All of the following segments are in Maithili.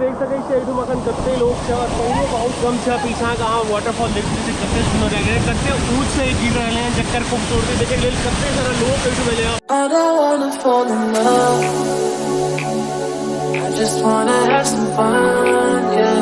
देख सकै छियै एहिठाम अखन कते लोक छै और पानियो बहुत कम छै। पीछा के अहाँ वाटरफॉल देख सकै छियै कते सुंदर लागि रहल, कते ऊंच से गिर रहल है, जकर खूबसूरती देखे लेल कते सारा लोक एहिठाम एलै हँ। I don't wanna fall in love, I just wanna have some fun, yeah.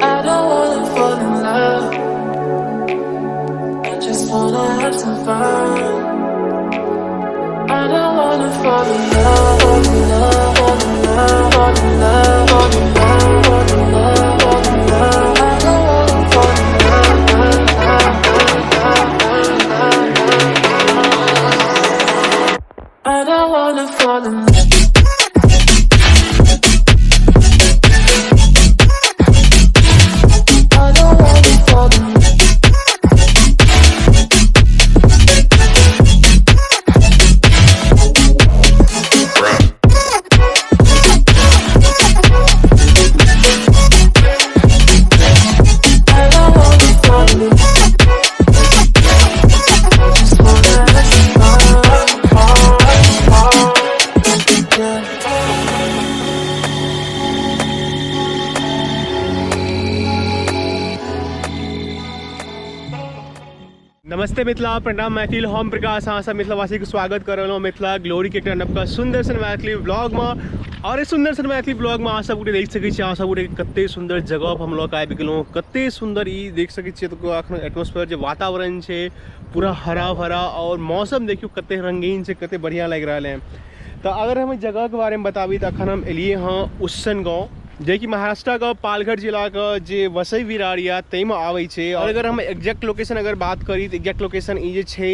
I don't wanna fall in love, I just wanna have some fun. I don't wanna fall in love, fall in love, fall in love, fall in love, fall in love, fall in love, fall in love. I don't wanna fall in love, love, love, love, love, love. I don't wanna fall in love. I don't wanna fall in love. I don't wanna fall in love. I just wanna have some fun, yeah. नमस्ते मिथिला, प्रणाम मैथिल, हम प्रकाश अहाँ सब मिथिलावासी के स्वागत कर रहलहुँ मिथिला ग्लोरी के एकटा नवका सुंदर सन मैथिली ब्लॉग में। और इस सुंदर सन मैथिली ब्लॉग में अहाँ सब गोटे देख सकै छी, अहाँ सब गोटे कते सुंदर जगह पर हम लोग आबि गेलहुँ, कते सुंदर ई देख सकै छियै। तो अखन एटमोस्फेयर जे वातावरण छै पूरा हरा भरा और मौसम देखियौ कते रंगीन छै, कते बढ़िया लागि रहल है। तो अगर हम जगह के बारे में बताबी तो अखन हम एलिए हँ उस्सन गाँव, जेकि महाराष्ट्र के पालघर जिला के जे वसई विरार या ताहिमे आबै छै। और अगर हम एग्जैक्ट लोकेशन अगर बात करी तऽ एग्जैक्ट लोकेशन ई जे छै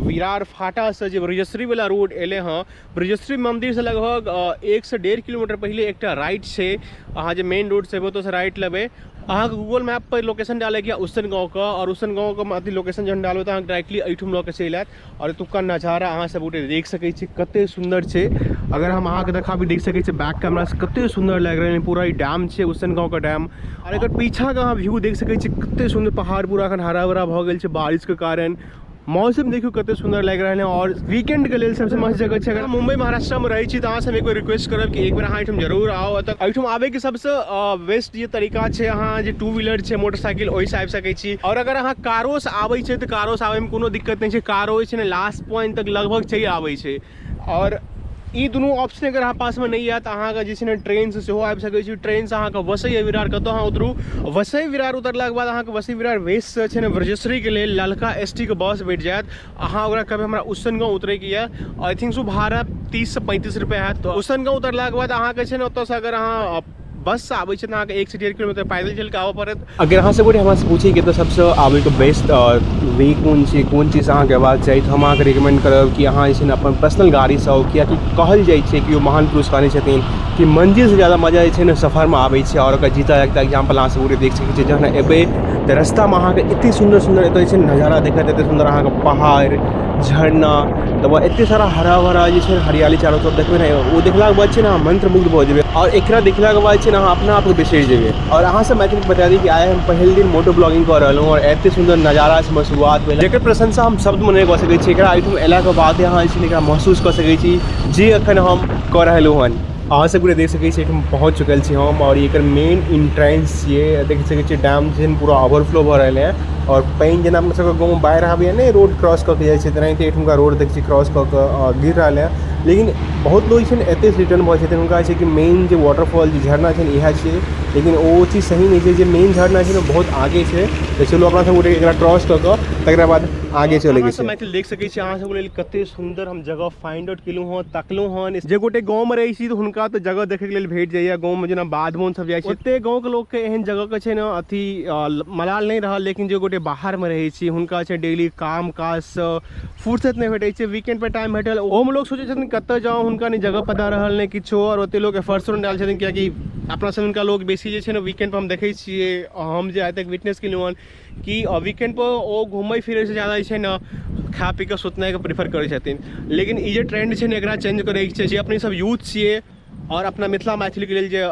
विरार फाटा से जे ब्रजेश्वरी वाला रोड एलै हँ, ब्रजेश्वरी मंदिर से लगभग 1 से 1.5 किलोमीटर पहिले एकटा राइट छै। अहाँ जे मेन रोड से एबै ओतऽसँ राइट लेबै, अहाँके गूगल मैप पर लोकेशन डालैके यऽ उस्सन गाँवके, और उस्सन गाँवके अथी लोकेशन जहन डालबै तऽ अहाँके डायरेक्टली एहिठाम लऽ के चलि आयत। और एतुका नजारा अहाँ सब गोटे देख सकै छी कते सुंदर छै। अगर हम अहाँके देखाबी देख सकै छी बैक कैमरा से कते सुंदर लागि रहल है, पूरा ई डैम छै उस्सन गाँवके डैम। और एकर पीछा के अहाँ व्यू देख सकै छी कते सुंदर पहाड़ पूरा अखन हरा भरा भऽ गेल छै बारिश के कारण। मौसम देखियौ कते सुंदर लागि रहल है और वीकेंड के लेल सबसे मस्त जगह छै। अगर मुंबई महाराष्ट्र में रहै छी तऽ अहाँ सब एक बेर रिक्वेस्ट करब कि एक बेर अहाँ एहिठाम जरूर आउ। एतऽ एहिठाम आबैके सबसँ बेस्ट जे तरीका छै, अहाँ जे टू व्हीलर छै मोटरसाइकिल ओहिसँ आबि सकै छी। और अगर अहाँ कारोसँ आबै छै तऽ कारोसँ आबैमे कोनो दिक्कत नहि छै, कारो जे छै ने लास्ट पॉइंट तक लगभग चलि आबै छै। और ई दुनू ऑप्शन अगर अहाँ पासमे नहि यऽ तऽ अहाँके जे छै ने ट्रेनसँ सेहो आबि सकै छी। ट्रेनसँ अहाँके वसई विरार कतऽ अहाँ उतरू, वसई विरार उतरलाके बाद अहाँके वसई विरार वेस्टसँ छै ने ब्रजेश्वरीके लेल ललका एस टी के बस भेट जायत। अहाँ ओकरा कहबै हमरा उस्सन गाँव उतरैके यऽ, I think so भाड़ा 30 से 35 रुपैआ हैत। तऽ उस्सन गाँव उतरलाके बाद अहाँके छै ने ओतऽसँ अगर अहाँ बससँ आबै छै तऽ अहाँके 1 से 1.5 किलोमीटर पैदल चलि कऽ आबऽ पड़त। अगर अहाँ सब गोटे हमरासँ पूछी कि एतऽ सबसँ आबैके बेस्ट वे कोन छै, कोन चीजसँ अहाँके अयबाक चाही, तऽ हम अहाँके रिकमेंड करब कि अहाँ जे छै ने अपन पर्सनल गाड़ीसँ आउ। किएकि कहल जाइ छै कि ओ महान पुरुष कहने छथिन कि मंजिलसँ ज्यादा मजा जे छै ने सफरमे आबै छै। और ओकर जीता जागता एग्जाम्पल अहाँ सब गोटे देख सकै छियै। जहन एबै तऽ रस्तामे अहाँके एते सुन्दर सुन्दर एतऽ जे छै नजारा देखत, एते सुन्दर अहाँके पहाड़ झरना, तब एते सारा हरा भरा जे छै हरियाली चारू तरफ देखबै ने, ओ देखलाके बाद छै ने अहाँ मंत्रमुग्ध भऽ जेबै। और एकरा देखलाके बाद छै ने अहाँ अपना आपके बिसरि जेबै। और अहाँ सब मैथिलीके बता दी कि आइ हम पहिल दिन मोटो ब्लॉगिंग कऽ रहलहुँ और एते सुन्दर नजारा से हमर शुरुआत भेल, जेकर प्रशंसा हम शब्दमे नहि कऽ सकै छी। एकरा एहिठाम अयलाके बाद अहाँ जे छै ने एकरा महसूस कऽ सकै छी जे एखन हम कऽ रहलहुँ हन। अहाँ सब गोटे देख सकै छी एहिठाम पहुँच चुकल छी हम और एकर मेन एंट्रेंस छियै। देख सकै छियै डैम जे छै पूरा ओवरफ्लो भऽ रहल है और पानि जेना अपना सबके गाँवमे बाढ़ि आबैए ने, रोड क्रॉस कऽ के जाइ छै, तेनाहिते एहिठुमका रोड देखै छियै क्रॉस कऽ के गिर रहल है। लेकिन बहुत लोग जे छै ने एतयसँ रिटर्न भऽ जेथिन, हुनका छै कि मेन जे वाटरफॉल जे झरना छै ने इएह छियै, लेकिन ओ चीज सही नहि छै। जे मेन झरना छै ने बहुत आगे छै। तऽ चलू अपना सब गोटे एकरा क्रॉस कऽ कऽ तकरा बाद आगे चलैके छै। मैथिल देख सकै छी अहाँ सब लेल कते सुन्दर हम जगह फाइंड आउट केलहुँ हँ, तकलहुँ हँ। जे गोटे गाँवमे रहै छी तऽ हुनका तऽ जगह देखैके लेल भेट जाइए। गाँवमे जेना बाध बन सब जाइ छै, ओते गाँवके लोकके एहन जगहके छै ने अथी मलाल नहि रहल। लेकिन जे गोटे बाहरमे रहै छी हुनका छै डेली काम काजसँ फुर्सत नहि भेटै छै, वीकेंड पर टाइम भेटल, ओहोमे लोक सोचै छथिन कतऽ जाउ, हुनका नहि जगह पता रहल नहि किछो। आओर ओते लोक एफर्ट्सो नहि डालै छथिन, किएकि अपना सब हुनका लोक बेसी जे छै ने वीकेंड पर हम देखै छियै, हम जे आइ तक विटनेस केलहुँ हन कि वीकेंड पर ओ घूमै फिरैसँ ज्यादा जे छै ने खा पी कऽ सुतनाइके प्रेफर करै छथिन। लेकिन ई जे ट्रेंड छै ने एकरा चेंज करैके छै। जे अपने सब यूथ छियै आओर अपना मिथिला मैथिलीके लेल जे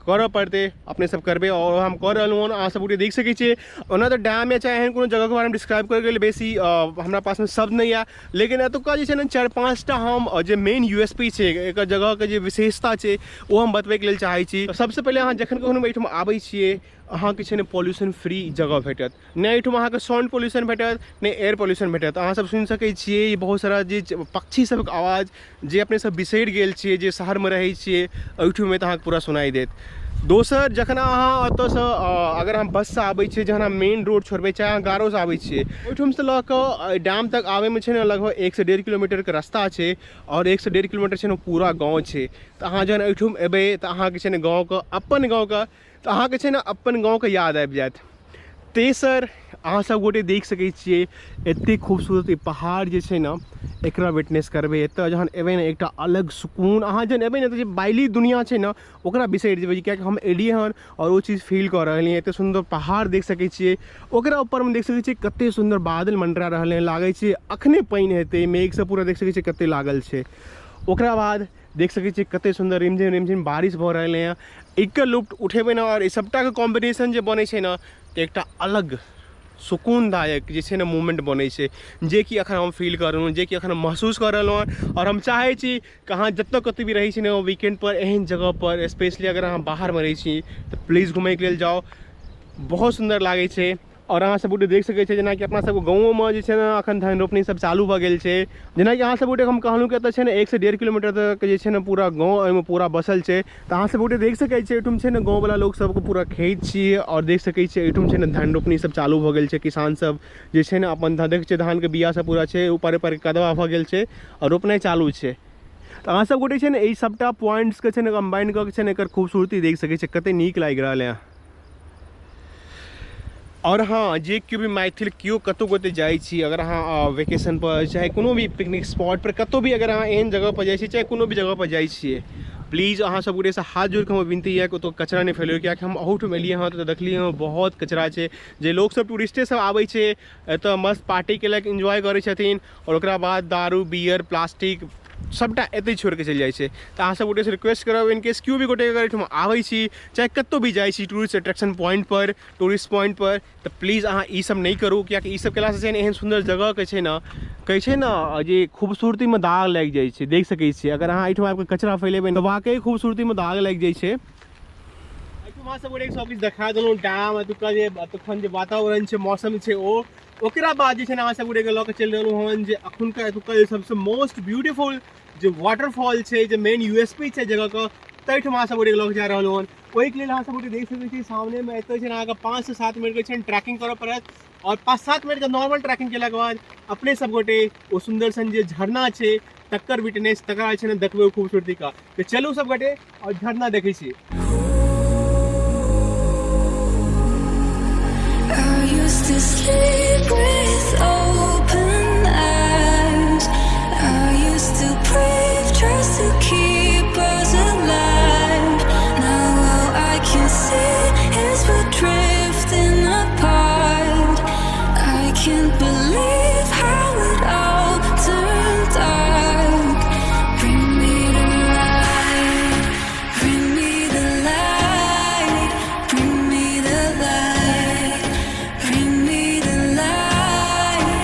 करऽ पड़तै अपने सब करबै आओर हम कऽ रहलहुँ हन अहाँ सब गोटे देख सकै छियै। ओना तऽ डैम या चाहे एहन कोनो जगहके बारेमे डिस्क्राइब करैके लेल बेसी हमरा पासमे शब्द नहि यऽ, लेकिन एतुका जे छै ने 4-5टा हम जे मेन यू एस पी छै, एकर जगहके जे विशेषता छै, ओ हम बतबैके लेल चाहै छी। सबसँ पहिले अहाँ जखन कखनो एहिठाम आबै छियै, अहाँके छै ने पॉल्यूशन फ्री जगह भेटत। नहि एहिठाम अहाँके साउंड पॉल्यूशन भेटत, नहि एयर पॉल्यूशन भेटत। अहाँ सब सुनि सकै छियै बहुत सारा जे पक्षी सबके आवाज, जे अपने सब बिसरि गेल छियै जे शहरमे रहै छियै, एहिठाम तऽ अहाँके पूरा सुनाइ देत। दोसर, जखन अहाँ ओतऽसँ अगर अहाँ बससँ आबै छियै, जहन अहाँ मेन रोड छोड़बै, चाहे अहाँ गारोसँ आबै छियै, ओहिठामसँ लऽ कऽ डैम तक आबैमे छै ने लगभग 1 से 1.5 किलोमीटरके रास्ता छै आओर 1 से 1.5 किलोमीटर छै ने पूरा गाँव छै। तऽ अहाँ जहन एहिठाम एबै तऽ अहाँके छै ने गाँवके, अपन गाँवके, तऽ अहाँके छै ने अपन गाँवके याद आबि जायत। तेसर, अहाँ सब गोटे देख सकै छियै एतेक खूबसूरत ई पहाड़ जे छै ने, एकरा विटनेस करबै। एतऽ जहन एबै ने, एकटा अलग सुकून। अहाँ जहन एबै ने तऽ जे बाइली दुनिया छै ने, ओकरा बिसरि जेबै, कियाकि हम एलियै हन आओर ओ चीज फील कऽ रहलियै। एतेक सुन्दर पहाड़ देख सकै छियै, ओकरा ऊपरमे देख सकै छियै कतेक सुन्दर बादल मंडरा रहलै हन, लागै छै अखने पानि हेतै। मेघ सब पूरा देख सकै छियै कते लागल छै। ओकरा बाद देख सकै छियै कते सुन्दर रिमझिम रिमझिम बारिश भऽ रहलै हँ। एकर लुत्फ उठेबै ने आओर ई सबटाके कॉम्बिनेशन जे बनै छै ने, तऽ एकटा अलग सुकूनदायक जे छै ने मूवमेंट बनै छै, जेकि अखन हम फील कऽ रहलहुँ, जेकि अखन हम महसूस कऽ रहलहुँ हँ। आओर हम चाहै छी कि अहाँ जतऽ कतौ भी रहै छी ने, वीकेंड पर एहन जगह पर, स्पेशली अगर अहाँ बाहरमे रहै छी, तऽ प्लीज घुमैके लेल जाउ, बहुत सुन्दर लागै छै। आओर अहाँ सब गोटे देख सकै छियै, जेनाकि अपना सबके गाँवोमे जे छै ने अखन धान रोपनी सब चालू भऽ गेल छै। जेनाकि अहाँ सब गोटे हम कहलहुँ कि एतऽ छै ने 1 से 1.5 किलोमीटर तक जे छै ने पूरा गाँव ओहिमे पूरा बसल छै। तऽ अहाँ सब गोटे देख सकै छियै, एहिठाम छै ने गाँववला लोक सबके पूरा खेत छियै आओर देख सकै छियै एहिठाम छै ने धान रोपनी सब चालू भऽ गेल छै। किसान सब जे छै ने अपन देखै छियै धानके बिया सब पूरा छै, ऊपर ऊपर कदवा भऽ गेल छै आओर रोपनाइ चालू छै। तऽ अहाँ सब गोटे छै ने ई सबटा पॉइंट्सके छै ने कम्बाइन कऽ के छै ने एकर खूबसूरती देख सकै छियै, कते नीक लागि रहल है। आओर हँ, जे केओ भी मैथिल केओ कतहु कतहु जाइ छी, अगर अहाँ वेकेशन पर चाहे कोनो भी पिकनिक स्पॉट पर कतहु भी अगर अहाँ एहन जगह पर जाइ छी, चाहे कोनो भी जगह पर जाइ छियै, प्लीज अहाँ सब गोटेसँ हाथ जोड़ि कऽ हमर विनती यऽ कि ओतऽ कचरा नहि फैलैयौ, कियाकि हम अहूठाम एलियै हँ तऽ देखलियै हँ बहुत कचरा छै। जे लोकसब टूरिस्टे सब आबै छै एतऽ, मस्त पार्टी केलक, एन्जॉय करै छथिन आओर ओकरा बाद दारू, बियर, प्लास्टिक सबटा एतै छोड़िके चलि जाइ छै। तऽ अहाँ सब गोटेसँ रिक्वेस्ट करब, इनकेस केओ भी गोटे अगर एहिठाम आबै छी, चाहे कतहु भी जाइ छी टूरिस्ट अट्रैक्शन पॉइंट पर, टूरिस्ट पॉइंट पर, तऽ प्लीज अहाँ ई सब नहि करू, कियाकि ई सब केलासँ छै ने एहन सुन्दर जगहके छै ने, कहै छै ने जे खूबसूरतीमे दाग लागि जाइ छै। देख सकै छियै, अगर अहाँ एहिठाम आबिकऽ कचरा फैलेबै तऽ वाकई खूबसूरतीमे दाग लागि जाइ छै। एहिठाम अहाँ सब गोटेके सब किछु देखा देलहुँ, डैम, एतुका जे एतुखन जे वातावरण छै, मौसम छै ओ। ओकरा बाद जे छै ने अहाँ सब गोटेके लऽ कऽ चलि रहलहुँ हन जे अखुनका एतुका जे सबसँ मोस्ट ब्यूटीफुल जे वाटरफॉल छै, जे मेन यू एस पी छै जगहके, ताहिठाम अहाँ सब गोटेके लऽ कऽ जा रहलहुँ हन। ओहिके लेल अहाँ सब गोटे देख सकै छी सामनेमे एतऽ छै ने अहाँके 5 से 7 मिनटके छै ट्रैकिंग करऽ पड़त आओर 5-7 मिनटके नॉर्मल ट्रैकिंग केलाके बाद अपने सब गोटे ओ सुन्दर सन जे झरना छै तकर विटनेस, तकर छै ने देखबै खूबसूरती का। तऽ चलू सब गोटे आओर झरना देखै छी। I used to sleep with open eyes. I used to pray just to keep us alive. Now all I can see is we're drifting apart. I can't believe how it all turned dark. Bring me to light. Bring me the light. Bring me the light. Bring me the light.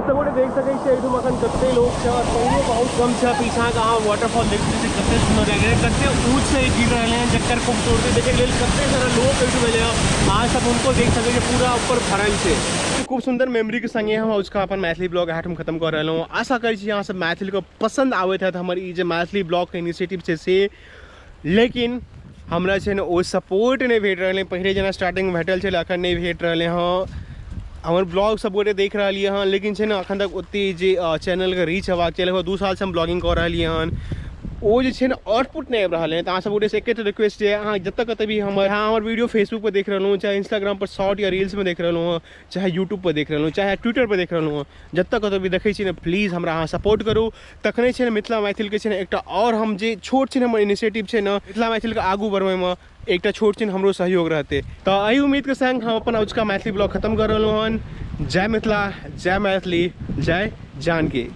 अहाँ सब गोटे देख सकै छियै एहिठाम अखन कते लोक छै और पानियो बहुत कम छै। पीछा के अहाँ वाटरफॉल देख सकै छियै कते सुंदर लागि रहल, कते ऊँच से गिर रहल हैं, जकर खूबसूरती देखे के लेल कते सारा लोक एहिठाम एलै हँ। अहाँ सब हुनको देख सकै छियै पूरा ऊपर भरल छै। खूब सुंदर मेमोरी के संगे हम उसका अपन मैथिली ब्लॉग एहिठाम खत्म कर रहलहुँ। आशा करै छी अहाँ सब मैथिली के पसंद आबैत हैत हमर ई जे मैथिली ब्लॉग के इनिशिएटिव छै से, लेकिन हमरा छै ने ओ सपोर्ट नहि भेट रहल है। पहिले जेना स्टार्टिंग में भेटल छलै अखन नहि भेट रहल हँ। हमर ब्लॉग सब गोटे देख रहलियै हँ, लेकिन छै ने अखन तक ओते जे चैनलके रीच हेबाक चाही, लगभग 2 साल से हम ब्लॉगिंग कऽ रहलियै हन, ओ जे छै ने आउटपुट नहि आबि रहल है। तऽ अहाँ सब गोटेसँ एकेटा रिक्वेस्ट है, अहाँ जतऽ कतऽ भी हमर वीडियो फेसबुक पर देख रहलहुँ, चाहे इंस्टाग्राम पर शॉर्ट या रील्समे देख रहलहुँ हँ, चाहे यूट्यूब पर देख रहलहुँ, चाहे ट्विटर पर देख रहलहुँ हँ, जतऽ कतऽ भी देखै छी ने प्लीज हमरा अहाँ सपोर्ट करू। तखने छै ने मिथिला मैथिलके छै ने एकटा आओर हम जे छोट छै ने हमर इनिशिएटिव छै ने मिथिला मैथिलके आगू बढ़बैमे एकटा छोट छिन हमरो सहयोग रहतै। तऽ एहि उम्मीदके संग हम अपन अजुका मैथिली ब्लॉग खत्म कर रहलहुँ हन। जय मिथिला, जय मैथिली, जय जानकी।